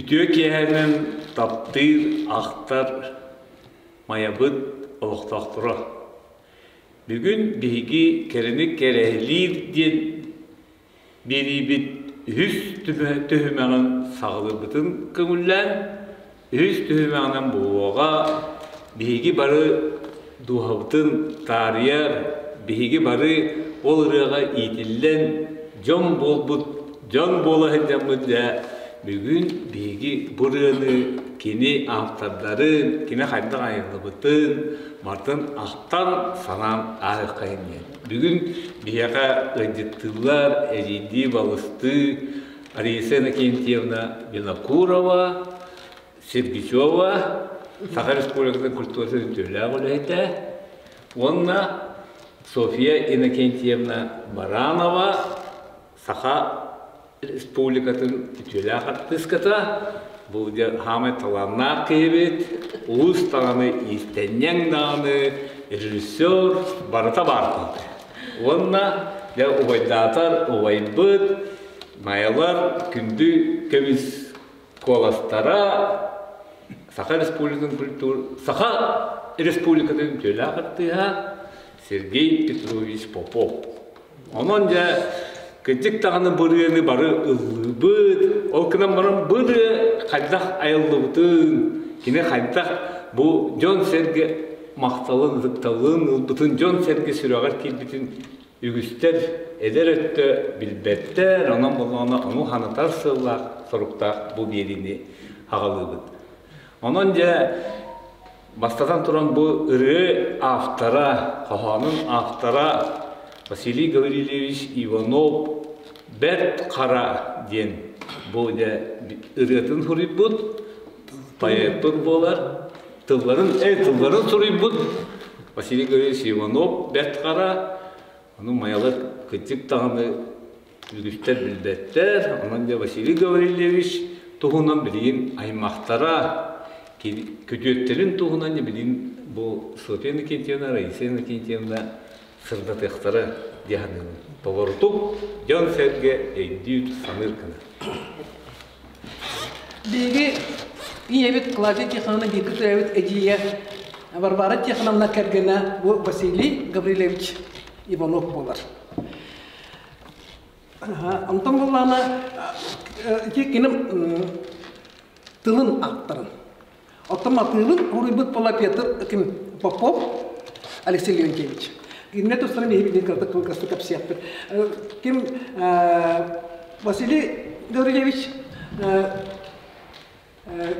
Үтүө киэһэнэн таптыыр, ахтар Майабыт олохтоохторо! Бүгүн биһиги кэрэни кэрэһилиир диэн биэриибит үһүс түһүмэҕин саҕалыырбытын көҥүллээн, үһүс түһүмэҕинэн буолуоҕа биһиги бары дууһабытын таарыйар, биһиги бары ол ырыаҕа иитиллэн дьон буолбут, дьон буола сылдьаммыт дьэ бүгүн биһиги бу ырыаны кини автордарын, кини хайдах айыллыбытын барытын ахтан санаан ааһыаххайын диэн. Бүгүн биһиэхэ ыалдьыттыыллар эдьиийдии-балыстыы Раиса Иннокентьевна Винокурова, Сергучева, Саха Республикатын культуратын үтүөлээх үлэһитэ уонна Софья Иннокентьевна Баранова, Саха Республикатын үтүөлээх артыыската, бу дьэ хаамай талааннаах киһибит, уус даҕаны, иистэнньэҥ даҕаны, режиссер барыта баар киһитэ. Уонна дьэ убайдаатар убайбыт, Майалар күндү көмүс куоластара Саха Республикатын культур Саха Республикатын үтүөлээх артыыһа Сергей Петрович Попов. Онон дьэ кырдьык даҕаны бу ырыаны бары ыллыыбыт. Ол гынан баран бу ырыа хайдах айыллыбытын, кини хайдах бу дьон-сэргэ махталын, ытыктабылын ылбытын, дьон-сэргэ сүрэҕэр киирбитин үгүстэр эдэр өттө билбэттэр, онон буоллаҕына ону ханатар сыаллаах, соруктаах бу биэриини аҕалыыбыт. Онон дьэ бастатан туран бу ырыа автора, хоһоонун автора Василий Гаврильевич Иванов Бэрт Хара диэн бу дьэ ырыатын суруйбут, поэппыт буолар, тылларын, тылларын суруйбут Василий Гаврильевич Иванов Бэрт Хара, ону майалар кырдьык даҕаны үгүстэр билбэттэр, онон дьэ Василий Гаврильевич туһунан билигин аймахтара, күтүөттэрин туһунан дьэ билигин бу Софья Иннокентьевна, Раиса Иннокентьевна сырдатыахтара дии саныыбын. Толорутук дьон-сэргэ өйдүүр, саныыр гына. Биһиги ийэбит Клавдия Тихоновна бииргэ төрөөбүт эдьиийэ Варвара Тихоновна кэргэнэ бу Василий Гаврильевич Иванов буолар. Онтон буоллаҕына ити кини тылын аттарын. Оттон матыыбын уруйбут буола Петр ким Попов Алексей Леонтьевич. Кинилэр тустарын биһи билигин кыратык кылгастык кэпсиэхпит. Ким Василий Гаврильевич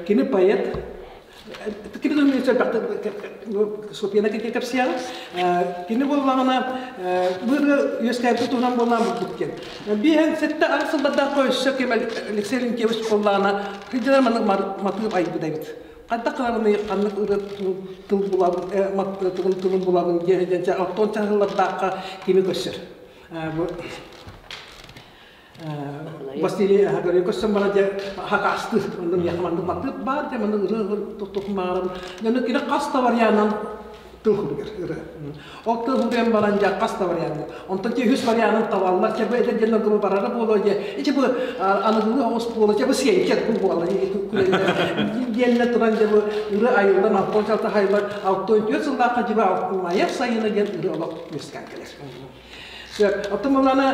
Кини поэт, кини Софьяна кэпсиэҕэ. Кини буоллаҕына бу үөскээбит туһунан буоллаан бурдук диэн. Биэһэн сэттэ аҕыс сыллардаах өссө ким Алексей Леонтьевич буоллаҕына сылдьар маннык матыып айбыт эбит. Хайдах гынарыный ханнык ырыа тыл булабын тылын тылын булабын диэн диэн оттон чаһыллардаахха кими көрсөр. Бу Василий говорю, көссөн бара дьэ хакаастыы онно миэхэ маннык матыып баар дьэ маннык ырыа туттухмаарым дьону кини хас да варианынан тыл хуругар ырыа ол тыл хуруйан баран дьэ хас да варианын онтон те үс варианын табаллар чэ бу эдэр дьоннорго барара буолуо дьэ ичи бу аныгылыы оҕус буолуо чэ бу сиэнчэр бу буолар диэннэ туран дьэ бу ырыа айыллан алтон чалта хайыллар 64 сыллаахха дьиба алтынайар сайына диэн ырыа олох үөскээн кэлэр. Оттон Мылана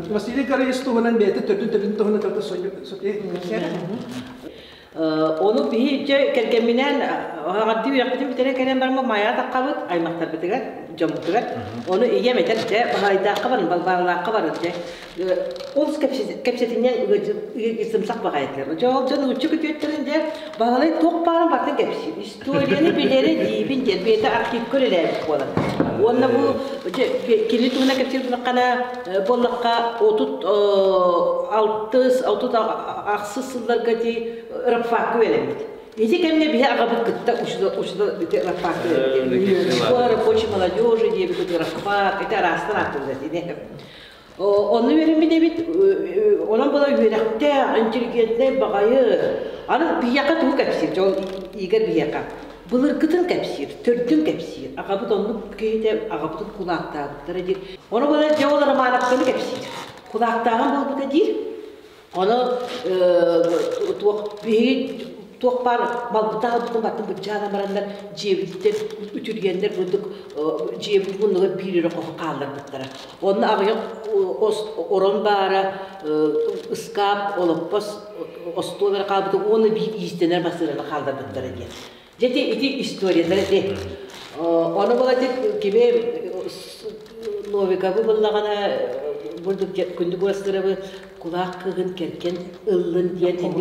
Василий Горович туһунан бэйэтэ төрдүн-төбүн туһунан кытта Ону биһи дьэ кэргэмминээн аҕардыы үрэхпитин бүтэрэн кэлэн бараммыт Майаҕа таххабыт аймахтарбытыгар, дьоммутугар. Ону ийэм этэр дьэ Баһылайдаахха барын, Балбааралаахха барын дьэ. Ол кэпсэтинньэҥ ыалдьытымсах баҕайытылар. Дьэ ол дьон нуучча күтүөттэрин дьэ Баһылай туох баарын барытын кэпсиир. Историяны билэрэ диибин диэн бэйэтэ архивка үлэлээбит буолан. Уонна бу кини туһунан кэпсиир буоллаххына буоллахха 36 38 сылларга дии рабфакка үөрэммит. Ити кэмҥэ биһи аҕабыт кытта учуутал рабфакка үөрэммит. Школа рабочей молодежи диэбит рабфак ити араастан ааттыыллар ини. Онно үөрэммит эбит, онон була үөрэхтээх, интеллигентнэй баҕайы. Аны биһиэхэ тугу кэпсиир, дьол Игорь биһиэхэ. Былыргытын кэпсиир, төрдүн кэпсиир. Аҕабыт оннук киһитэ, аҕабытын кулаактаабыттара диир. Ону була дьэ ол Романовканы кэпсиир. Кулаактааҕын буолбута диир. Ону туох биһиги туох баар малбыта аҕалбытын баттын быдьаана бараннар дьиэбититтэн үтүргэннэр бурдук дьиэбит муннугар биир эрэ хоһу хаалларбыттара. Онно аҕыйах орон баара, ыскаап, олоппос, остуол эрэ хаалбыта уонна биир иистэнэр массыынаны хаалларбыттара диэн. Дьэ ити ити историялар ити. Ону була ити кими Новиковы буллаҕына бурдук күндү куостарабы кулаах кыыһын кэргэн ыллын диэн дьон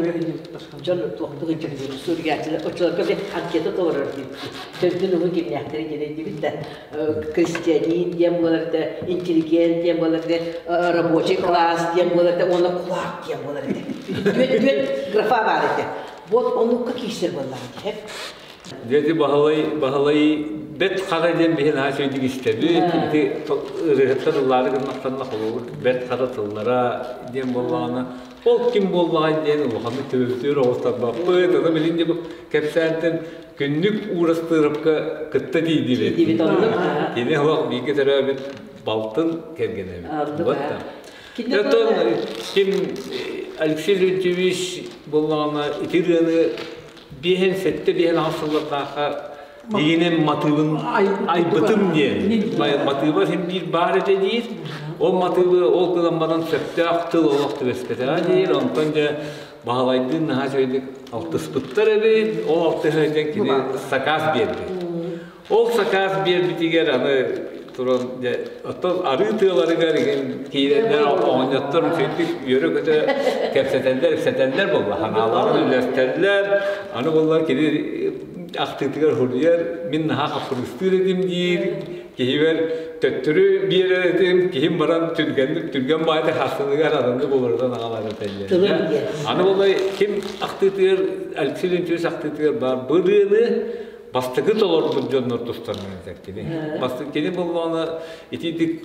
туохтук дьүһүнү суруйааччылар оччолорго би анкета толорор диэбит төрдүн уһун кимнээхтэрэ диэн өйдүүбүт да крестьянин диэн буолар да интеллигент диэн буолар да рабочий класс диэн буолар да уонна кулаак диэн буолар этэ түөрт түөрт графа баар этэ вот оннукка киирсэр буоллаҕа дии. Дьэ Баһылай Баһылай бэрт хара диэн биһи наһаа үчүгэйдик истэбит. Ити ырыаһыттар ыллаары гыннахтарына холобур бэрт хара тыллара диэн буоллаҕына ол ким буоллаҕай диэн улаханнык төбөбүтүгэр оҕустарбаппыт. Ону билин дьэ бу кэпсээнтэн күннүк Уурастыырапка кытта тиийдибит. Кини олох бииргэ төрөөбүт балтын кэргэнэ эбит. Вот Оттон ким Алексей Леонтьевич буоллаҕына ити ырыаны биэһин сэттэ биэһин аҕыс сыллардаахха дигинэн матыыбын айбытым диэн матыыба син биир баар этэ диир ол матыыбы ол гынан баран сөптөөх тыл олох түбэспэтэҕэ диир онтон дьэ Баһылайдыын наһаа үчүгэйдик алтыспыттар эбит ол алтыһа диэн кини сакаас биэрбит Ол сакаас биэрбитигэр аны туран дьэ оттон арыы тыаларыгар игин киирэннэр оҕонньоттор үчүгэйдик үөрэ-көтө кэпсэтэллэр, ипсэтэллэр буолла, санааларын үллэстэллэр. Аны буолла кини ахтыытыгар суруйар, мин наһаа хаппырыыстыыр этим диир, киһибэр төттөрү биэрэр этим, киһим баран түргэнник түргэн баайда хастыныгар аныгы булардан аҕалар этэллэр. Аны буолла ким ахтыытыгар Алексей Леонтьевич ахтыытыгар баар бырыаны бастакы толорбут дьоннор тустарынан этэр кини. Бастакы кини буоллаҕына итиитик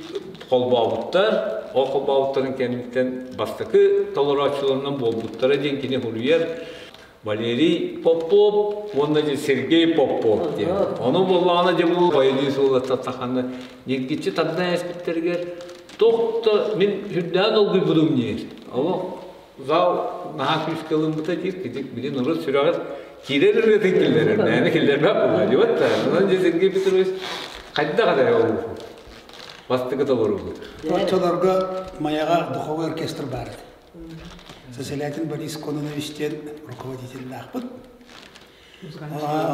холбообуттар, ол холбообуттарын кэнниттэн бастакы толорооччуларынан буолбуттара диэн кини суруйар Валерий Попов уонна дьэ Сергей Попов диэн. Ону буоллаҕына дьэ бу баянист уолаттар ньиргиччи тардан эспиттэригэр туох да мин сүрдээх долгуйбутум диир. Олох Зал наһаа күүскэ ылыммыта диир, кидик били норуот сүрэҕэр киирэр ырыатын киллэрэр, мээнэ киллэрбэт буолла диэбэт да. Онон дьэ Сергей Петрович хайдах эрэ ол бастакы толорубут. Оччолорго Майаҕа духовой оркестр баар этэ. Сосилятин Борис Кононович диэн руководителлаахпыт.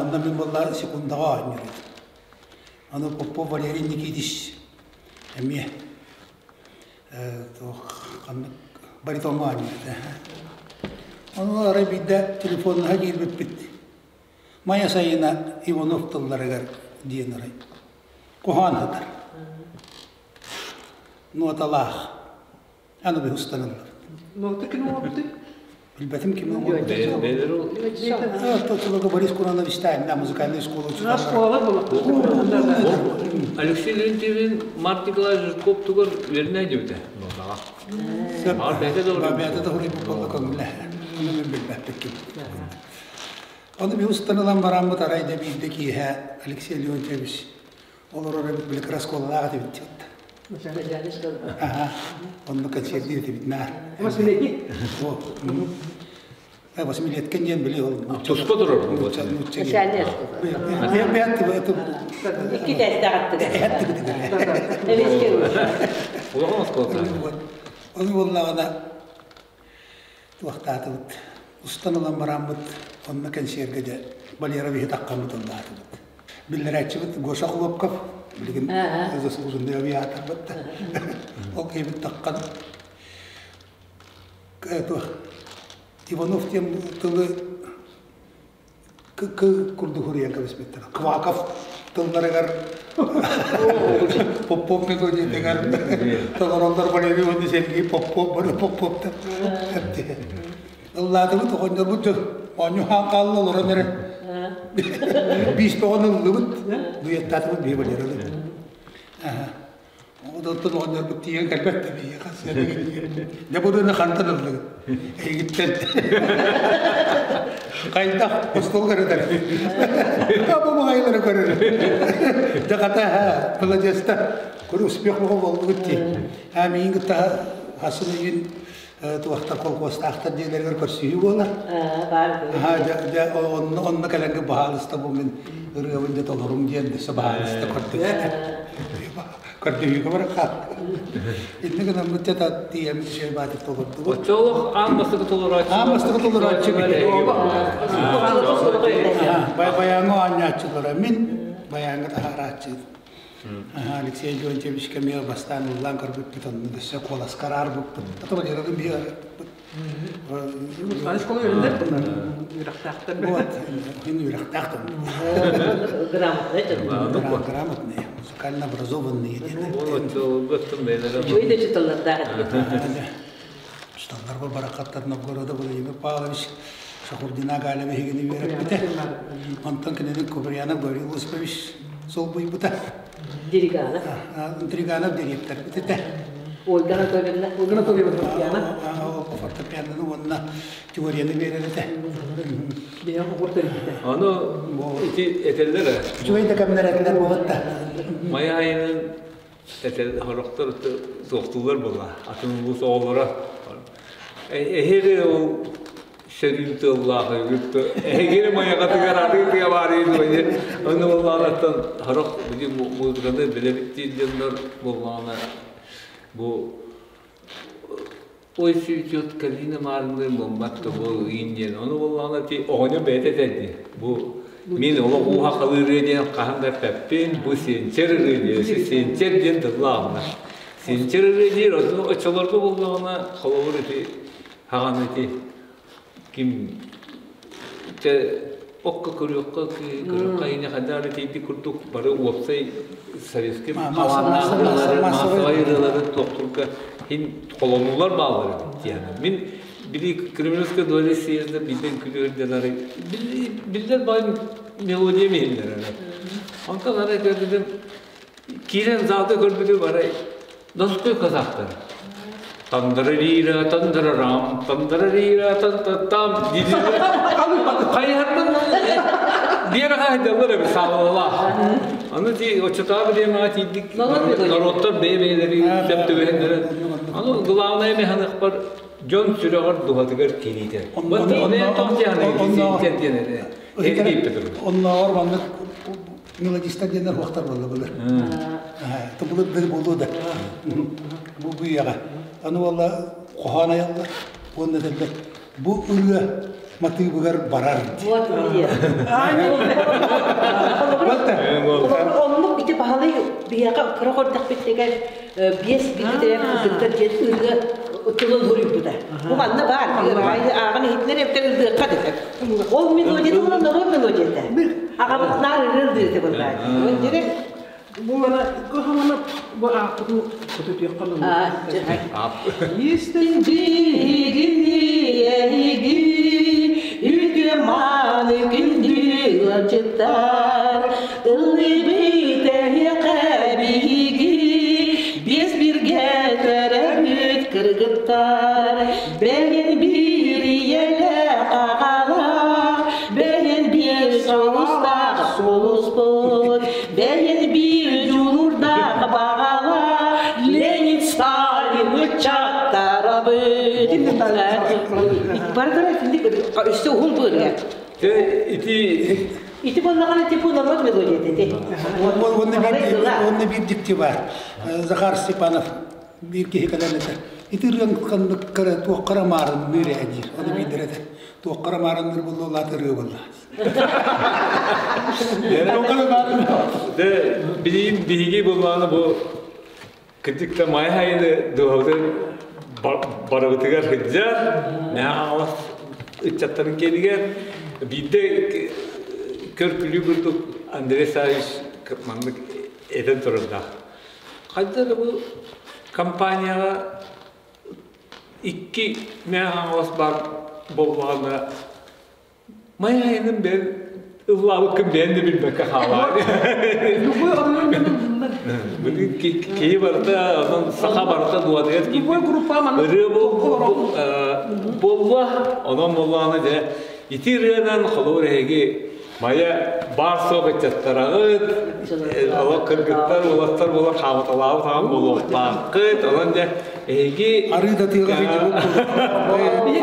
Онно мин буолла секундаҕа оонньуур этим. Аны Попов Валерий Никитич эмиэ ханнык баритоҥҥа оонньуур Ону арай биирдэ телефоннаһа киирбиппит Майа сайына Иванов тылларыгар диэн арай куһаҕан сытар нуоталаах аны би устаныллар Нота ким оҥорбутуй? Билбэтим ким оҥорбутун. Борис Куранович на музыкальной школы Школа была. Алексей Леонтьевин Март Николаевич Жирков тугар үөрэнэ диэбитэ. Бэйэтэ да хуруйбут көҥүлэ. Ону мен билбэппит Ону би устан ылан бараммыт арай да биирдэ киэһэ Алексей Леонтьевич олорор эбит били кыра оскуолалаах этибит Аха, онно концерттиир этибит наар. Восьмилетний? Восьмилетка диэн били ол Туспа турар. Начальная Икки тестээх аттыгар. Улахан оскуола. Ону буоллаҕына туохтаатыбыт устан ылан бараммыт онно кэнсиэргэ дьэ Валера биһи таххаммыт ыллаатыбыт. Биллэрээччибит Гоша Хлопков билигин заслуженный авиаторбыт да ол киһибит таххан туох Иванов диэн тылы к курдук суруйан кэбиспиттэр. Кваков тылларыгар Попов методиятыгар толороллор Валерий уонна Сергей Попов бары Поповтар. Ыллаатыбыт оҕонньорбут оонньуу хаан хаалла олорон эрэ. Биис тоҕон ыллыбыт, дуэттаатыбыт биһи Валераны. Онтон оҕонньорбут тиийэн кэлбэт да биһиэхэ Дьэ бу ырыаны хантан ыллыгыт? Эйигиттэн. Хайдах остуол көрөтөр. Бу маҕайылары көрөр. Дьэ хата маладьыаста. Көрө успех бөҕө буоллугут дии. Аа миигин кытта хасын ыйын Туохтар колхуостаахтар дьиэлэригэр көрсүһүү буолар. Дьэ онно онно кэлэнгэ баһаалыста бу мин ырыабын дьэ толорум диэн өссө баһаалыста көрдөһүүгэ барахха. Инне гынаммыт дьэ тиийэммит үчүгэй баатык толордубут. Оччолох аан бастакы толорооччу. Аан бастакы толорооччу Баяҥҥа оонньооччулара мин баяҥҥа таһаарааччы Алексей Леонтьевичка эмиэ бастаан ыллаан көрбүппүт, онно өссө куоласка араарбыппыт. Ата Валераны биһи араарбыппыт. Музыкальнай школа үөрэнэр үөрэхтээхтэр. Вот, мин үөрэхтээх Грамотный. Грамотные, музыкально образованные. Үчүгэй да учууталлардаах этигит. Учууталларбар баракаттар Новгородов Владимир Павлович, Шахурдина Галя биһигини үөрэппитэ. Онтон кинини Куприянов Гаврил Осипович солбуйбута. Дриганов. Дриганов дириэктэрбит этэ. Ольга Анатольевна. Ольга Анатольевна фортепиано. Фортепианоны уонна теорияны биэрэр этэ. Бэйэм оҕур тэрийбитэ. Аны ити этэллэр Үчүгэй да кэмнэр этилэр буолатта. Мая айынан этэл хорохтор суохтуулар буолла. Атын улуус оҕолоро. Эһиги ол сөрүүн тыллаах эһигини майаҕатыгар арыы тыа баарыы дуо ону буоллаҕынаттан сорох били музыканы билэбит диир дьоннор буоллаҕына бу ой цветет калина маарынныыр буолбат да бу ыйын диэн ону буоллаҕына ти оҕонньор бэйэтэ этэр дии бу мин олох ууһа халыырыа диэн хаһан да эппэппин бу сенчер ырыа диэн сенчер диэн тыллааҕына сенчер ырыа диир оччолорго буоллаҕына холобур ити хаҕан ити ким чэ окко көрүөххэ көрүөххэ ине хайдах эрэ тиийдик курдук бары уопсай советский хаалааннаах ырыалары массовай ырыалары туохтурга хин холонуулар бааллар эбит диэн мин били Кремлевская доля съезда билден күлүөрдэлары биллэр бай мелодия миһиннэр эрэ онтон ара көрдүм киирэн залга көрбүтүм арай Ноской казахтар. Тандарарира тандарарам, тандарарира тантатам Хайыһартан биэр хаһайдаллар эбит саалалаах. Аны ти оччотооҕу бириэмэҕэ тиийдик народтар бэйэ-бэйэлэри сөп түбэһиннэрэн. Аны главное механыхпар дьон сүрэҕэр дууһатыгар кириитэ. Оннооҕор маннык мелодистар диэннэр уохтар буолла былыр. Тубулут бир буолуо да. Бу бүйэҕэ. Аны уолла хоһоон айаллар. Уонна этэллэр бу ырыа матыыбыгар барар. Вот Оннук ити баһылай биһиэхэ кыра хордахпыттыгар биэс биирдэрэ кыргыттар диэн ырыа тылын суруйбута. Бу манна баар ааҕан иһитинэр эбитэр ырыахха дэтэр. Ол мелодията уонна норуот мелодията. Аҕабыт наар ырыа ырыата буоллаат. Дире Булана кыһамана бу ааппытын көтүтүөххэ Истин биһигини эһиги үтүө мааны күндү ыалдьыттар ыллыыбыт эһиэхэ биһиги биэс биргэ төрөөбүт кыргыттар бэйэн биир ийэлээх аҕалаах бэйэн биир соҕустаах сулуспут бэйэн биир дьулуурдаах баҕалаах Ленин Сталин ыччаттарабыт Барытара итинник өссө уһун быырга. Ити Ити буоллаҕына типа норуот мелодията ити. Уонна биир дьикти баар. Захар Степанов биир киһи кэлэн этэр. Ити ырыаҥ ханнык туоххара маарынныыр ээ диир. Ону биирдэр этэр. Туоххара маарынныыр буолла улаат ырыа буолла. Де билиим биһиги буоллаҕына бу кырдьык да Майа хайыны дууһабытын барыбытыгар сылдьар, наһаа ыччаттарын киэнигэр биирдэ көр-күлүү курдук Андрей Савич маннык этэн турардаах. Хайда да бу компанияҕа икки Мэҥэ Хаҥалас баар буоллаҕына Май айанын бэйэн ыллаабыккын бэйэн да билбэккэ хаалаҕын. Любой оройуон дьоно буллар. Бүгүн киһи барыта, онон саха барыта дуодуйар Любой группа манна ырыа буолла, онон буоллаҕына дьэ ити ырыанан холобур эһиги Майа баар суох ыччаттараҕыт, олох кыргыттар, уолаттар буолан хаамыталаабыт аҕам буолуохтааххыт, онон дьэ. Эһиги Арыы да тыаҕа сылдьыбыт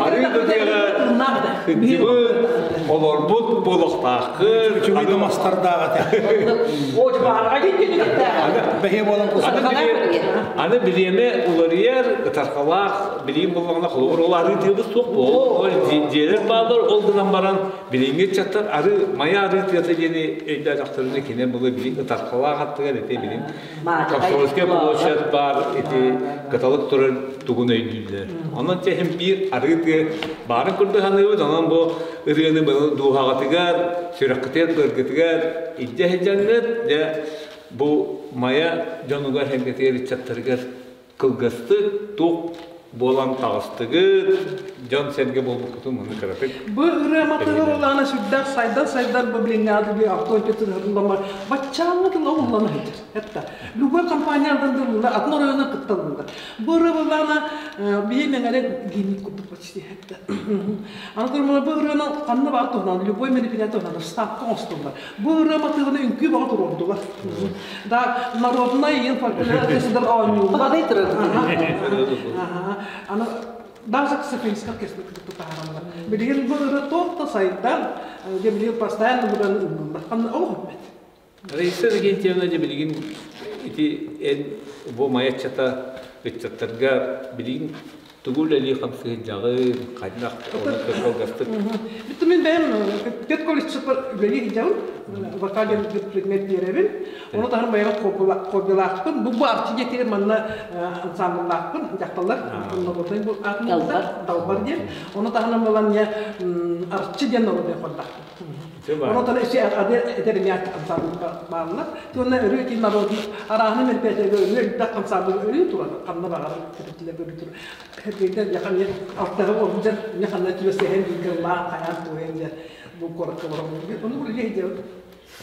Арыы да тыаҕа сылдьыбыт, олорбут буолуохтааххыт. Үчүгэй да мастардаах этэ. Бэһиэ буолан Аны билиэмэ уларыйар, ытархалаах билиим буоллаҕына холобур ол арыы тыабыт суох буол. Дьиэлэр бааллар, ол гынан баран билиҥҥи ыччаттар ары мая арыы тыата диэни өйдөөтөхтөрүнэ кини былы били ытархалаах аттыгар ити билин Комсомольская площадь баар ити кыталык турар тугун өйдүүллэр. Онон чэһин биир арыы тыа баарын курдук саныыбыт, онон бу ырыаны дууһаҕытыгар, сүрэххитигэр, быаргытыгар илдьэ сылдьаҥҥыт, дьэ бу Майа дьонугар сэргэтигэр ыччаттарыгар кылгастык туох буолан таҕыстыгыт, дьон-сэргэ буолбуккутун муну кыратык Бу ырыа матыга улаана сүрдээх сайдан-сайдан бу билиҥҥи ааты автоинтетырыллама баччааҥҥы тыла уллана сылдьар. Это любой компаниядан да атын оройуона кытталлар. Бу ырыа буллаана биһи мэҥэлэ гимн курдук почти это. Аны бу ырыаны ханна баар туһунан любой мероприятие туһунан ставка оҥостуллар. Бу ырыа матыыбын үҥкүү бөҕө туруордулар. Да народнай иин фольклор оонньууллар. Аны даже Софийскай оркестр кытта таһаараллар. Билигин бу ырыа туох да сайдан, дьэ билигин постоянно будан ыллыллар. Ханна олох өппөт. Раиса Иннокентьевна дьэ билигин ити эн бу майаччата ыччаттарга билигин тугу үлэлии-хамсыы сылдьаҕын, хайдах оны кылгастык? Бүттүм мин бэйэм педколледжпар үлэлии сылдьабын, вокал диэн предмет биэрэбин. Ону таһынан бэйэм хоббилаахпын. Бу бу арчы дьиэтигэр манна ансамбллаахпын, дьахталлар норуотунай бу аатын Далбар диэн. Ону таһынан буолан арчы диэн норуотунай хордаахпын. Онон эдэр эмиэ ансамбль бааллар. Уонна өрүү ити народный арааһына мероприятиега өрүү элбэх ансамбль өрүү турар. Ханна баҕарар тэрилтэлэргэ өрүү турар. Эргийдэр яхан алтаһы олдьар, не ханна түбэсэһэн бииргэ лаан хайаан туойан дьэ бу куоракка баран Ону үлэлиэ дьэ.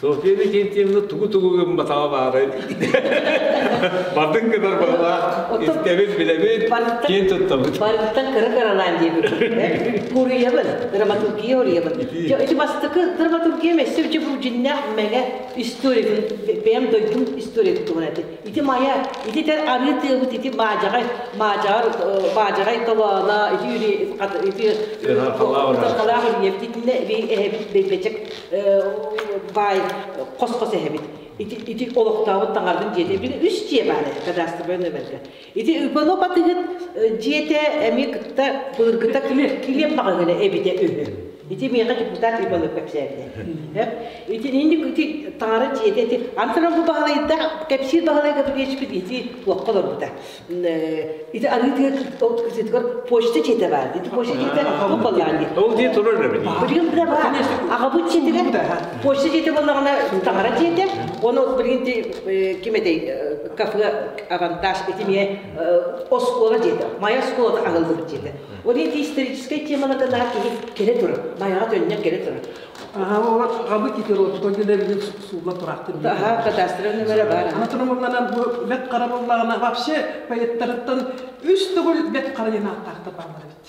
Софья Викентьевна тугу-тугу гымматаҕа баарай. Бардын гынар баҕалаах, истэбит, билэбит, киэн туттабыт. Барыттан кыра-кыралаан диэбит. Уруйабын, драматургия уруйабын. Ити бастакы драматургия өссө бу дьиннээх мэҥэ историятын, бэйэм дойдум историятын туһунан этэ. Ити мая, ити тэр арыы тыабыт, ити маадьаҕай, маадьаҕар, маадьаҕай толооно, ити ити ытархалаах үрүйэбит, итиннэ эһэбит бэйбэчэк баай хос-хос эһэбит. Ити, ити олохтообут таҥарбын дьиэтэ. Били үс дьиэ баар этэ, кадастровай нөмергэ. Ити Ипанов атыгыт дьиэтэ эмиэ кытта былыргыта килиэп маҕаһыына эбитэ үһү. Ити миэхэ депутат Иванов кэпсээбитэ. Ити инник ити таҥара дьиэтэ ити антынан бу баһылайдаах кэпсиир Баһылай Гаврильевичпит ити туохха олорбута. Ити арыы тыа почта дьиэтэ баар. Ити почта дьиэтэ бу баллаан дии. Ол дьиэ турар эбит. Билигин бile баар. Аҕабыт дьиэтигэр почта дьиэтэ буоллаҕына таҥара дьиэтэ. Оны билигин ким этэй кафе авантаж ити эмиэ оскуола дьиэтэ. Майа оскуолата аһыллыбыт дьиэтэ. Ол ити историческай темаларга наар киһи кэлэ турар. Майаҕа төннөн кэлэ турар. Аха, ол аҕабыт китиротутон дилерин суулла тураахтыр. Аха, кадастровый номера баар. Ана турумулланан бу бэт хара буоллаҕына вообще поэттарыттан үс төгүл бэт хара диэн ааттаахтар бааллар эбит.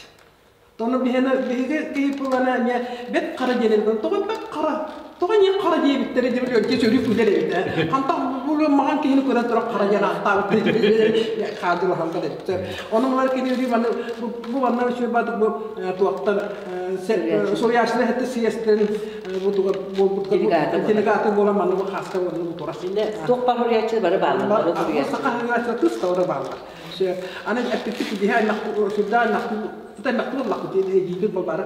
Тону биһиги биһиги киһи пулана эмиэ бэт хара диэн тоҕо бэт хара тоҕо не хара диэбиттэрэ диэбит өттө сөрү күлэр эбит. Хантан бу маҕан киһини көрөн турар хара диэн ааттаабыт хаадыр хаалдар эбит. Онон булар кини үрүү манна бу манна үчүгэй баатык бу туохтар суруйааччылар хэтте съездтэрин бу туга буолбут делегаты буолан манна бу хааска уонна бу турар. Туох бар суруйааччы бары бааллар. Саха суруйааччылар тыс тавара бааллар. Аны эппиппит диһэ аймак сүрдээх аймак аймак буоллахпыт диибит болбары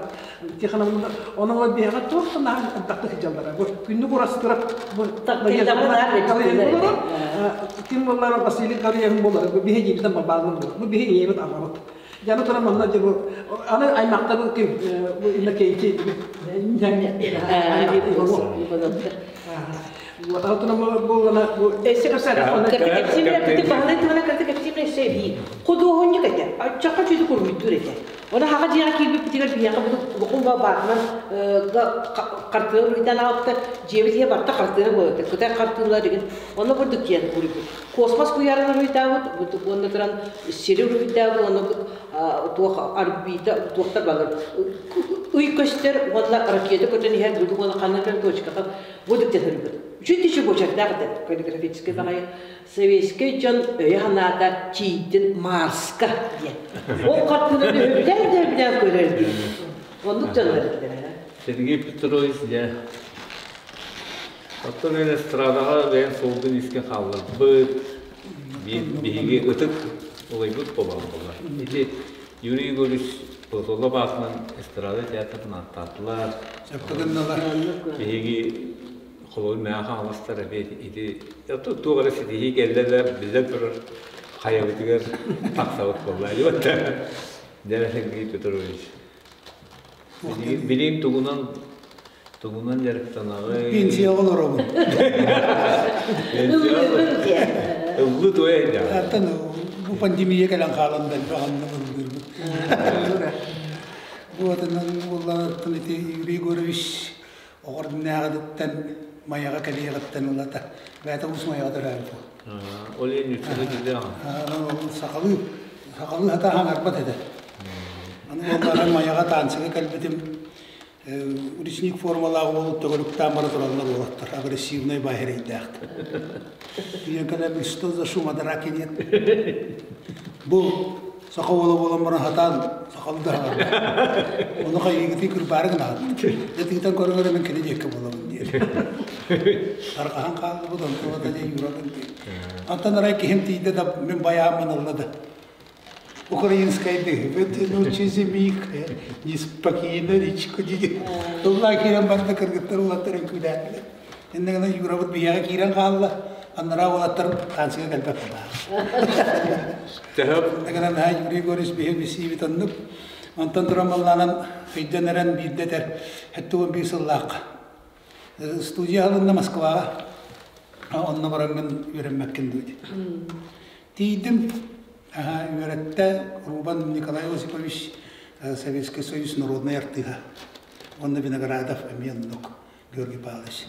Тихоновна онон биһиэхэ туох да наһаа элбэхтик сылдьаллара. Бу күннүк урастырап бу ким буоллар Василий Гаврилович буолар бу биһи дьиибитен балбаалын буолар. Бу биһи ийэбит аҕабыт. Яны туран манна дьэ бу аны аймактар ким бу Иннокентий Худуоһунньук этэ. Аччакка чүдү курмуйдуур этэ. Оны хаҕа дьиэҕэ киирбиппитигэр биһиэхэ бу баатынан хартыына уруйдан аҕалбыта дьиэбит иһэ барта хартыына буолар кытай хартыыналар деген онно бурдук киэн уруйбут. Космос куйаарын уруйдаабыт, уонна туран сири уруйдаабыт, уонна туох орбита туохтар балар ый көстөр уонна ракета көтөн иһэр бурдук уонна ханна точкаҕа бурдук диэн уруйбут. Үчүн тиши буочардаах этэ, каллиграфическай баҕайы. Советскай дьон өйө-санаата тиийдин Марска диэн. Ол хартыынаны өбүлээн да өбүлээн көрөр дии. Оннук дьоннор этилэр. Сергей Петрович дьэ оттон мен эстрадаҕа бэйэм суолбун искэ хаалларбыт биһиги ытык улайбыт буолан буолар. Ити Юрий Егорович Платонов аатынан эстрада театрын ааттаатылар. Сөптөгөннөлөр. Биһиги холобур мэҕэ хаҥаластар эбиэт ити туох эрэ ситиһии кэллэ да биллэн турар хайабытыгар тахсабыт буолла дии Дьэ Сергей Петрович билиим тугунан тугунан дьарыктанаҕый Пенсияҕа олоробун. Ыллы туой Аттан бу пандемия кэлэн хаалан да элбэх анны ыллыырбыт. Бу атынан буоллаҕыттан ити Юрий Егорович оҕордунааҕыттан Майаҕа кэлиэҕиттэн ылата бэйэтэ уус Майаҕа төрөөбүт. Ол иһин үчүгэй киллээх. Сахалыы сахалыы хатааһан арбат этэ. Аны буоллаҕа Майаҕа танцыга кэлбитим ручник формалаах уол төгүрүктээн бара тураллар уолаттар агрессивнай баһирейдээхтэр. Ийэн кэлэн что за шум а драки нет. Бу саха уола буолан баран хатаан сахалыы да хаҕарда. Ону хайыгытыы кырбаары гынаҕыт. Дьэ тыытан көрөн эрэ мин кини диэккэ буолабын диэн. Тарҕаһан хааллыбыт онтон да дьэ юрабын диэн. Онтон арай киһим тиийдэ да мин байааммын ылла да Украинскайды вытянул чизимик, неспокойно речку диги. Ылла киирэн барда кыргыттар улаттар үҥкүүлээтилэр. Иннэ гына Юрабыт биһиэхэ киирэн хаалла. Анараа уолаттар танцыга кэлбэт Төһө Иннэ гынан наһаа Юрий Егорович биһи бисиибит оннук. Онтон туран баллаанан өйдөн эрэн биирдэ этэр 71 сыллаахха. Студия аһылынна Москваҕа. Онно бараҥҥын үөрэммэккин дуу Тиийдим. Үөрэттэ Рубан Николай Осипович Советский Союз народнай артыыһа. Уонна Виноградов эмиэ оннук Георгий Павлович.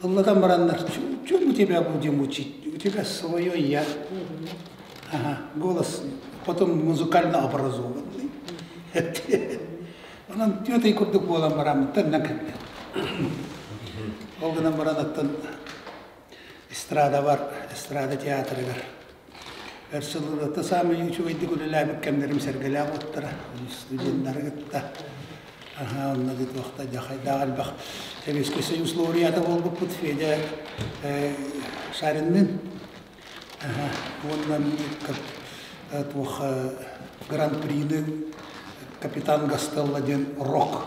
Ыллатан бараннар, чем мы тебя будем учить? У тебя свое я. Ага, голос потом музыкально образованный. Онон түөтэй курдук буолан бараммыттан на кэллэ. Ол гынан баран оттон эстрада бар, эстрада театрыгар. Өр сылларда саамай үчүгэйдик үлэлээбит кэмнэрим сэргэлээх уоттара, студеннары кытта. Аха, онно туохта дьахайдаах элбэх Советский Союз лауреата буолбуппут Федя Шариннын. Аха, уонна туох гран-прины капитан Гастелло диэн рок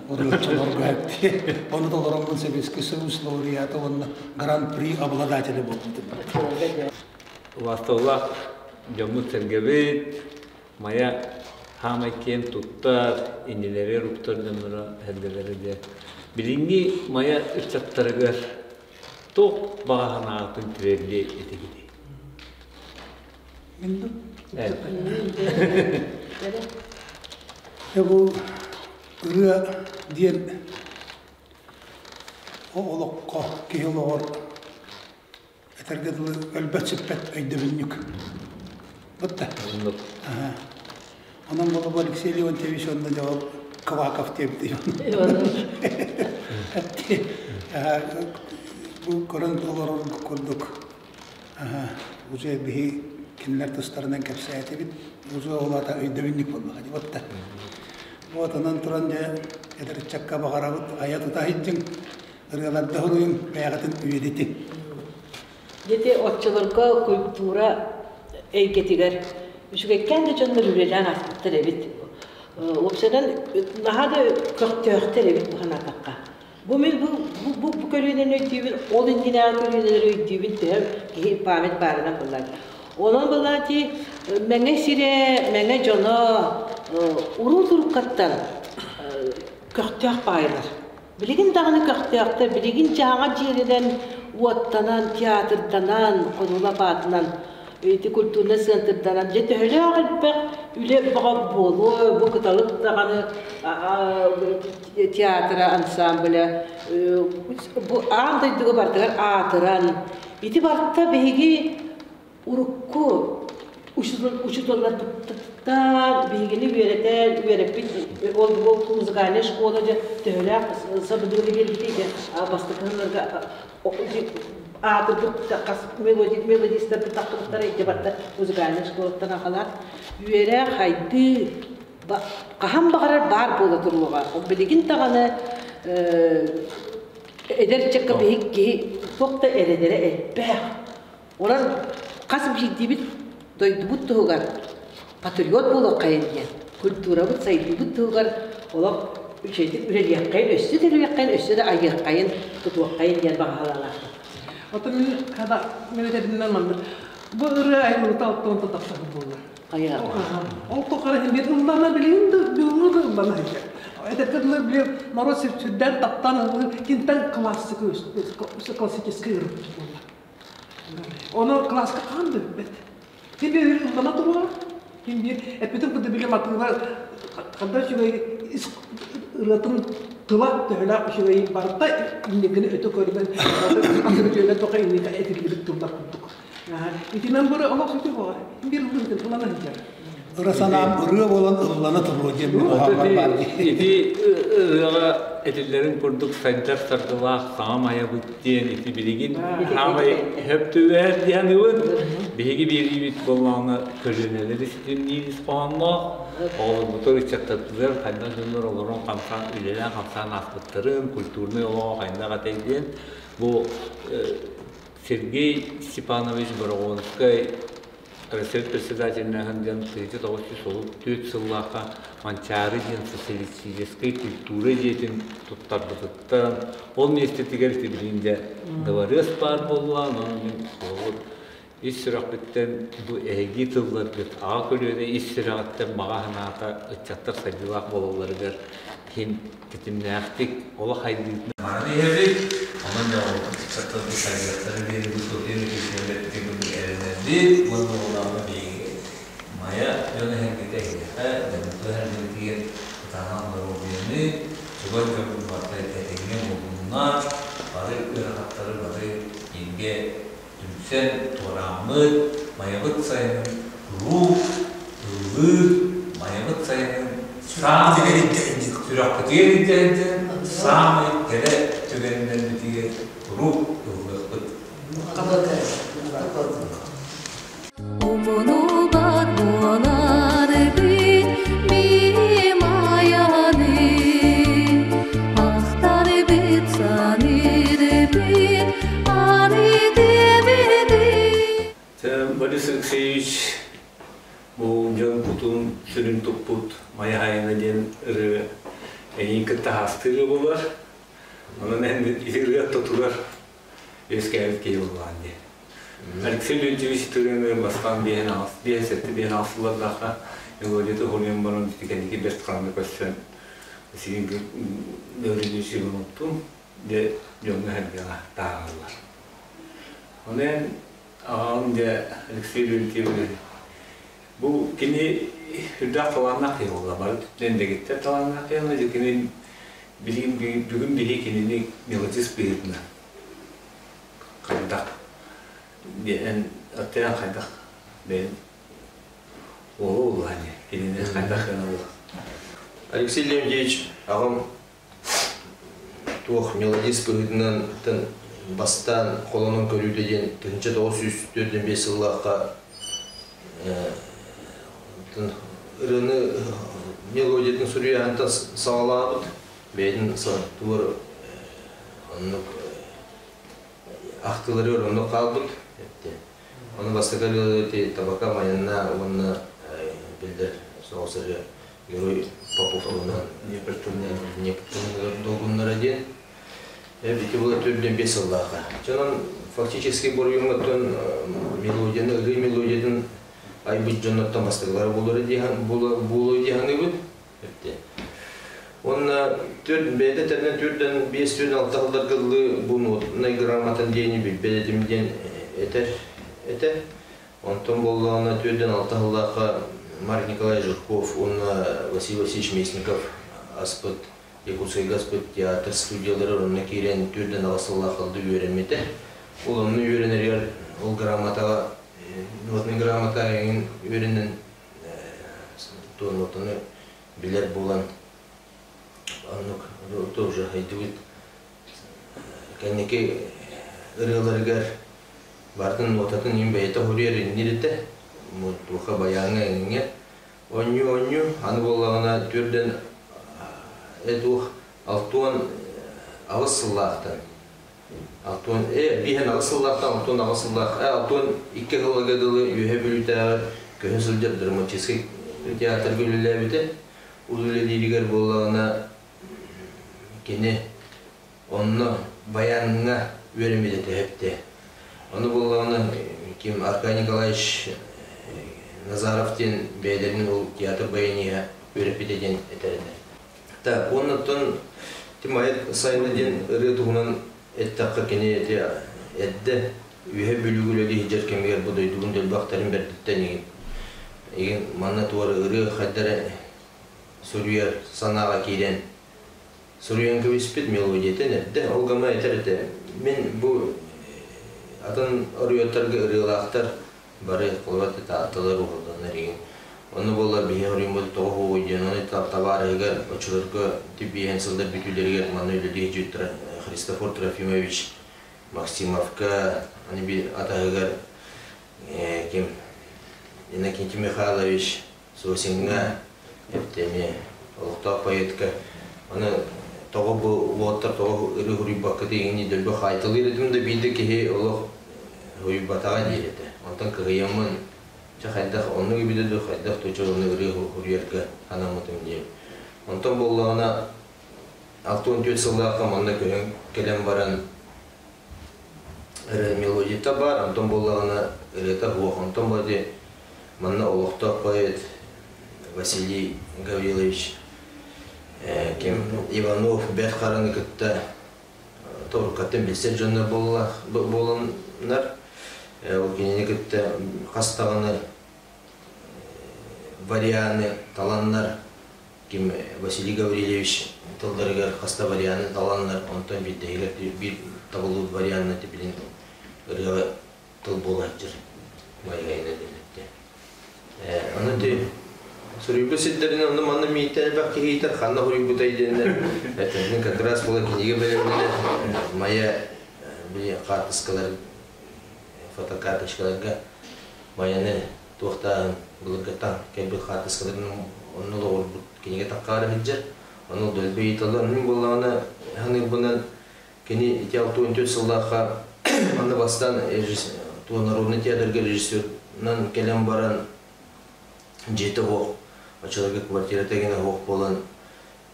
ырыаччыларга Ону толороммун Советский Союз лауреата уонна гран-при обладателя буолбутум. Убаастабыллаах дьоммут-сэргэбит, Майа хаамай киэн туттар, иннилэри уруктар дьонноро эргэлэрэ диэн. Билиҥҥи Майа ыччаттарыгар туох баҕа санаатын тириэрдиэ этигитий? Мин бу ырыа диэн олоххо киһи олоҕор этэргэ дылы өлбөт-сүппэт өйдөбүнньүк. Бутта. Онон болобу Алексей Леонтьевич уонна дьол Кваков диэбит Бу көрөн олорор курдук уже биһи кинилэр тустарынан кэпсээтибит. Уже ол аата өйдөбүнньүк буоллаҕа дии батта. Вот онон туран дьэ эдэр ыччакка баҕарабыт айа тута сылдьыҥ, ырыаларда суруйуҥ, бэйэҕитин үйэтитиҥ. Дьэ оччолорго культура эйгэтигэр үчүгэйкээн да дьоннор үлэлээн ааспыттар эбит. Уопсайынан наһаа да көхтөөхтөр эбит бу санаатахха. Бу мин бу бу бу көлүөнэни өйдүүбүн, ол иннинээҕи көлүөнэлэри өйдүүбүн төһө киһи память баарынан буллар. Онон былаати Мэҥэ сирэ, Мэҥэ дьоно уруу туруккаттан көхтөөх баайылар. Билигин даҕаны көхтөөхтөр, билигин дьааҥа дьиэлэнэн, уоттанан, театрданан, Ходулап аатынан ити культурнай центрданан дьэ төһөлөөх элбэх үлэ бөҕө буолуо, бу кыталык даҕаны театра, ансамбля бу аан дойдуга барытыгар аатыран ити барыта биһиги урукку Учууталларбыттан биһигини үөрэтэн, үөрэппит ол ол музыкальнай школа дьэ төһөлөөх сабыдыалы биэрбитий дьэ бастакы сылларга аатырбыт хас мелодистарбыт тахсыбыттара ити барыта музыкальнай школаттан аҕалаат үөрэх хайдыы хаһан баҕарар баар буола туруоҕа. Билигин даҕаны эдэр ыччакка биһик киһи туох да эрэнэрэ элбэх. Онон хас биирдиибит дойдубут туһугар патриот буолуоххайын диэн, культурабыт сайдыыбыт туһугар олох үчүгэйдик үлэлиэххэйин, өссө да үлэлиэххэйин, өссө да айыаххайын, тутуоххайын диэн баҕалаахпын. Оттон мин хада мен этэринэн маннык бу ырыа айылгыта алтан тахсар буолла. Хайа. Ол тухары бир ыллана билигин да бүгүҥҥү да ыллана сылдьар. Этэргэ дылы били норуот сүрдээн таптаан ыллыыр кинтэн классика классическай ырыа буолла. Ону класска хаан да билбэт. Ким биир ыллана туруора, ким биир эппитин курдук били матыыба ханна үчүгэй ис ырыатын тыла төһөлөөх үчүгэй барыта инникини өтө көрүнэн атын тоха инники этиллибит тыллар курдук. Итинэн бары олох сүтү буолар. Биир ыллыгытын ылана сылдьар. Ыра санаам ырыа буолан ыллана туруо диэн хоһооммор баар дии. Ити ырыаҕа этиллэрин курдук сайдар саргылаах саҥа майабыт диэн ити билигин хаамай хөптүбэр диэн ыбыт. Биһиги биэриибит буоллаҕына көлүөнэлэри ситимниир ис хоһоонноох, оҕолорбутугар ыччаттарбытыгар хайдах дьоннор олорон хамсаан үлэлээн хамсаан ааспыттарын, культурнай олоҕо хайдах этэй диэн бу Сергей Степанович Борогонскай Россия председателинээһин диэн 1934 сыллаахха Манчаары диэн социалистическай культура дьиэтин туттарбытыттан ол миэстэтигэр ити билигин дьэ дыбарыас баар буолла, онон мин холобур ис сүрэхпиттэн бу эһиги тылларгыт аҕа көлүөнэ ис сүрэҕиттэн баҕа санаата ыччаттар сайдыылаах буолалларыгар иһин тэтимнээхтик олох айдыытынан баран иһэбит. Онон дьэ ыччаттарбыт сайдыахтара диэн бу Софья Никитична эрэнэрбит уонна улахан биһиги Майа дьон эһэргитэ эһиэхэ дьоннуту эһэргитигэр кытаанах доруобуйаны чугас дьоммут барыта этэҥҥэ буоллуннар, бары ыарахаттары бары бииргэ түмсэн туорааммыт, Майабыт сайынын куруук ыллыыр, Майабыт сайынын саамай сүрэхпитигэр илдьэ саамай кэрэ түгэннэрбитигэр куруук ыллыахпыт. Умнубат буолар эбит ми Майаны, Ахтар эбит, саныыр эбит, Борис Алексеевич бу дьон кутун сүрүн туппут Майа Хайана диэн ырыа эйиин кытта хаастыыр буолар. Онон эн ырыа тотугар үөскээбит киһи буоллаҕын дии. Алексей Леонтьевич ырыаны бастаан биэһин аҕыс, биэс сэттэ биэһин аҕыс сыллардаахха мелодията уһуруйан баран кэнники бэрт хараҥа көрсөн сигин Гаврилович Ивановтуун дьэ дьоҥҥо сэргэҕэ таһаараллар. Онон аҕам дьэ Алексей Леонтьевич бу кини үрдээх талааннаах киһи буолла. Бары түптэн дэгиттэр талааннаах киһи буолла. Кини билигин бүгүн биһи кинини мелодист быһыытынан хайдах диэн аттыан хайдах бэйэн уолу улахан кинини хайдах гына Алексей Леонтьевич аҕам туох мелодист быһыытынан бастаан холонон көрүүтэ диэн 1945 сыллаахха ырыаны мелодиятын суруйаһынтан саҕалаабыт бэйэтин тугар оннук ахтылары оннук хаалбыт. Ону бастакы ырыалары табака майанна уонна биллэр соҕус ырыа Герой Попов туһунан Днепр долгуннара диэн ити була төрдүн биэс сыллааха. Дьонон фактически буруйуҥҥаттан мелодияны ырыы мелодиятын айбыт дьонноттон бастакылара буолуо дии саныыбыт. Уонна төрт бэйэтэ тэринэн төрдөн биэс төрдөн алта сылларга дылы бу нотнай грамотан диэни билбэт этим диэн этэр этэ. Онтон буоллаҕына төрдөн алта сыллаахха Марк Николаевич Жирков уонна Василий Васильевич Местников аспыт Якутскайга аспыт театр студиялары онно киирэн төрдөн аҕыс сыллаах алды үөрэммитэ. Ол онно үөрэнэригэр ол грамотаҕа Нотный грамота эҥин үөрэнэн нотаны билэр буолан оннук тоже хайдыбыт. Кэнники ырыаларыгар бартын нотатын им бэйэтэ хоруйар иннир этэ. Туоха баяҥҥа эҥиҥҥэ онньу-онньу аны буоллаҕына түрдэн туох 68 сыллаахтан алтуон биһэн аҕыс сыллаахтан 68 сыллаах 62 сылга дылы үөһэ Бүлүүтээҕи көһө сылдьар драматическай театрга үлэлээбитэ. Ол үлэлииригэр буоллаҕына кини онно баяҥҥа үөрэммитэ тэһэптэ. Ону буоллаҕына ким Аркадий Николаевич Назаров диэн бэйэлэрин ол театр баяниһа үөрэппитэ диэн этэр этэ. Так, оннуттан Тимайыт сайына диэн ырыа туһунан эттэххэ кини эти эрдэ үөһэ Бүлүүгэ үлэлии сылдьар кэмигэр бу дойдубун дөлбөхтөрүн бэрдиттэн игин игин манна туора ырыа хайдара суруйар санааҕа киирэн суруйан кэбиспит мелодиятын эрдэ ол гама этэр этэ мин бу атын оруйоттарга ырыалаахтар бары холобат таатталар уһулланнар игин онно буолла биһи оруйуммут тоҕо хуой диэн ону табаарыһыгар оччолорго тибиэһэн сыллар бүтүүлэригэр манна үлэлии сылдьыбыттара Христофор Трофимович Максимовка аны би атаһыгар ким Иннокентий Михайлович Сосиҥҥа эптэми олохтоох поэтка аны тоҕо бу уоттар тоҕо ырыы хуруйбакка тииҥни дөлбө хаайталыыр этим да биир да киһи олох хуруйбатаҕа диир этэ. Онтон кыһыйаммын чэ хайдах оннук эбитэ дуу хайдах туча ону ырыы хуруйарга анаммытым диэн. Онтон буоллаҕына 64 сыллаахха манна көһөн кэлэн баран ырыа мелодията баар, онтон буоллаҕына ырыата суох. Онтон бу манна олохтоох поэт Василий Гаврилович ким Иванов Бэрт Хараны кытта торуккаттан билсэр дьоннор буоланнар ол кинини кытта хас даҕаны варианы таланнар ким Василий Гаврильевич тылларыгар хас да варианы таланнар онтон биирдэһигэр биир табыллыбыт варианна типилин ырыаҕа тыл буолааччыр майгайна диэн Аны ти суруйбут сирдэрин онно манна миитэ элбэх киһи иитэр ханна суруйбутай диэннэр этэрин как раз була кинигэ бэлэмнэнэ Майа били хаартыскалар фотокарточкаларга Майаны туохтааһын былыргыттан кэлбит хаартыскаларын онно олоҕурбут кинигэ таххаары сылдьар. Ону дөлбү ыйыталлар. Мин буоллаҕына саныырбынан кини ити 64 сыллаахха манна бастаан народный театрга режиссерынан кэлэн баран дьиэтэ суох, оччолорго квартирата гына суох буолан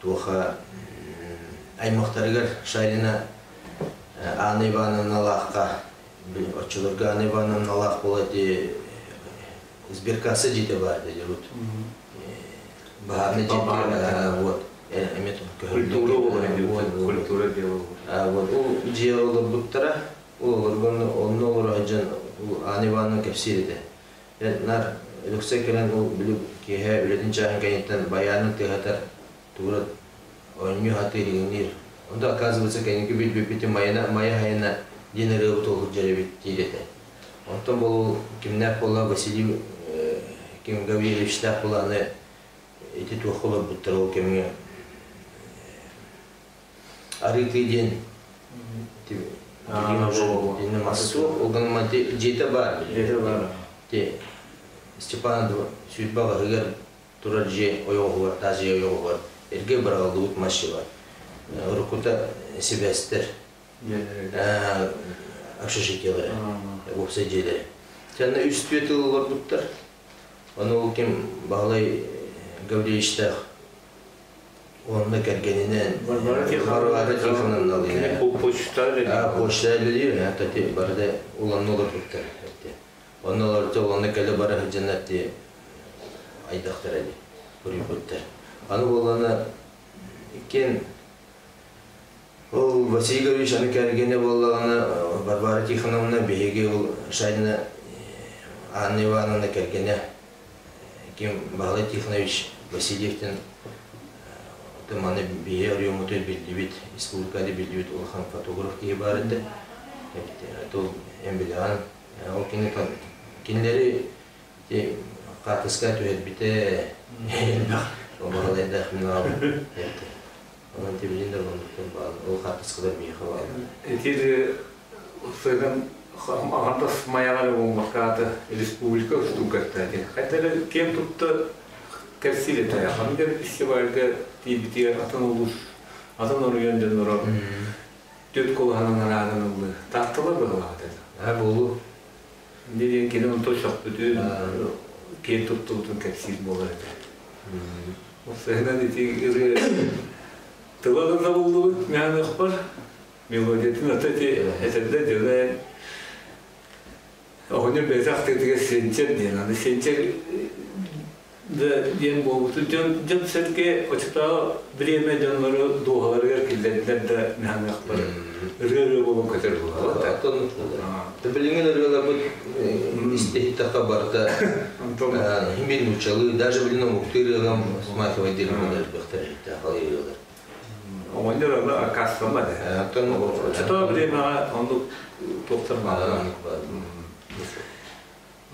туоха аймахтарыгар Шарина Анна Ивановналаахха оччолорго Анна Ивановналаах буола ити сберкасса дьиэтэ баар дии вот баһаарынай дьиэтэ вот эмиэ культура дело вот ол дьиэ олорбуттара ол олоргон онно олоро сылдьан Анна Ивановна кэпсиир этэ нар Өлөксөй кэлэн ол били киэһэ үлэтин чааһын кэнниттэн байаанын тыаһатар тугура оонньуу сатыыр иҥниир онто оказывается кэнники билбиппитин майана майа хайана диэн ырыабыт ол сылдьар эбит диир этэ. Онтон бол кимнээх буолла Василий Ким Гаврильевичтаах буолааны ити туохха олорбуттар ол кэмҥэ Арыытыы диэн билигин мас суох ол гынан дьиэтэ баар дьиэтэ баар ти Степан сүүрбэ аҕыһыгар турар дьиэ ойоҕоһугар таас дьиэ ойоҕоһугар эргэ быраҕыллыбыт мас дьиэ бар уруккута сибээстэр общежитиелэрэ уопсай дьиэлэрэ Сэннэ үс түөрт ыал олорбуттар. Ону ол ким Баһылай Гаврильевичтаах уонна кэргэнинэн Варвара Варвара Тихоновна Почта почта үлэлиир тати барыта уланна олорбуттар. Онно олорто онно кэлэ бара сылдьаннар ти айдахтара ди суруйбуттар. Аны буоллана иккиэн ол Василий Гаврильевич аны кэргэнэ буоллаҕына Варвара Тихоновна биһиги ол Шайна Анна Ивановна кэргэнэ ким Баһылай Тихонович Васильевтин маны биһи оройуоммутугар биллибит, республикада биллибит улахан фотограф киһи баар этэ. Ол эн билэҕин. Ол кини Кинилэри ити хаартыска түһэрбитэ элбэх баһылайдаах мин аҕам эттэ. Онон тибилин да оннуктан баал ол хаартыскалар миэхэ бааллар. Ити сыган аҕантас майаҕар буолбакка республика устугаттаа хайда эрэ киэн тутта кэпсиир этэ. Ханнык фестивальга тиийбитигэр атын улуус, атын оройуон дьонноро түөрт кулаһанан арааран ыллы. Таатталар быһалаах этэ. Аа буолу. Не диэн кини онтон сөхпүтүн, киэн туттубутун кэпсиир буолар этэ. Ол ити ырыа тыла да табыллыбыт мээнэхпэр, мелодиятын ата ити этэрдэ дьылы оҕонньор бэйэтэ ахтыытыгар сенчер диэн, аны сенчер да диэн буолбутун дьон дьон сэргэ оччотооҕу бириэмэ дьоннору дууһаларыгар киллэрдилэр да мээнэхпэр ырыа-ырыа буолан көтөр буолар. Оттон билиҥҥи ырыаларбыт истиһиттэххэ барыта химин нууччалыы, даже билин омуктуу ырыалам Смаховай диэн элбэхтэр халай ырыалар. Оҕонньор аны аккаастаммат ээ. Оттон Оччотооҕу бириэмэҕэ оннук туохтар бааллар.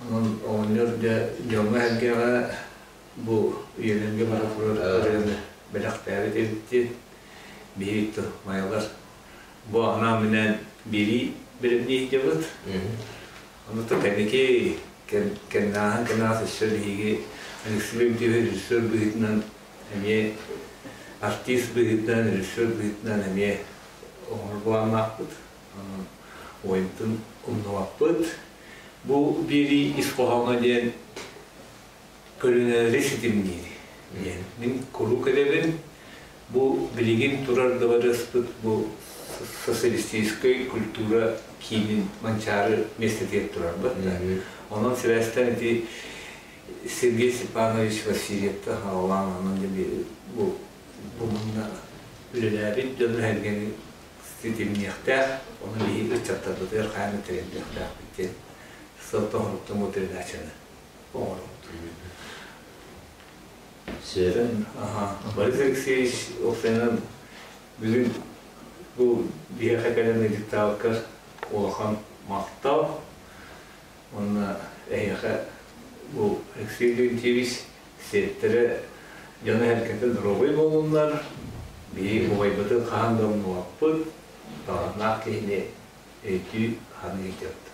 Онон оҕонньор дьэ дьоҥҥо-сэргэҕэ бу үйэлэргэ бара турар ырыаны бэлэхтээбит эбит биһиги майалар бу анаан-минээн биэрии бэлэмнии сылдьабыт. Ону то кэнники кэннааһын кэнаас өссө биһиги Алексей Леонтьевич режиссер быһыытынан эмиэ артист быһыытынан, режиссер быһыытынан эмиэ оҥорор былааннаахпыт. Онон уойбутун умнубаппыт. Бу биэрии ис хоһооно диэн көлүөнэлэри ситимниир диэн. Мин куруук этэбин, бу билигин турар дыбарыаспыт бу социалистическай культура киинин Манчаары миэстэтигэр турарбыт. Онон сибээстээн ити Сергей Степанович Васильевтан хаалаан онон бу бу манна үлэлээбит дьону-сэргэни ситимниэхтээх, ону биһиги ыччаттарбытыгар хайаан да тэрийиэхтээхпит диэн сылтан хоруктан бу передачаны оҥоробут. Борис Алексеевич уопсайынан бүгүн бу биһиэхэ кэлэн ыйдыктаабыккар улахан махтал. Уонна эһиэхэ бу Алексей Леонтьевич сиэттэрэ дьоно-сэргэтэ доруобай буоллуннар, биһиги убайбытын хаһан да умнубаппыт, талааннаах киһини өйдүү саныы сылдьабыт.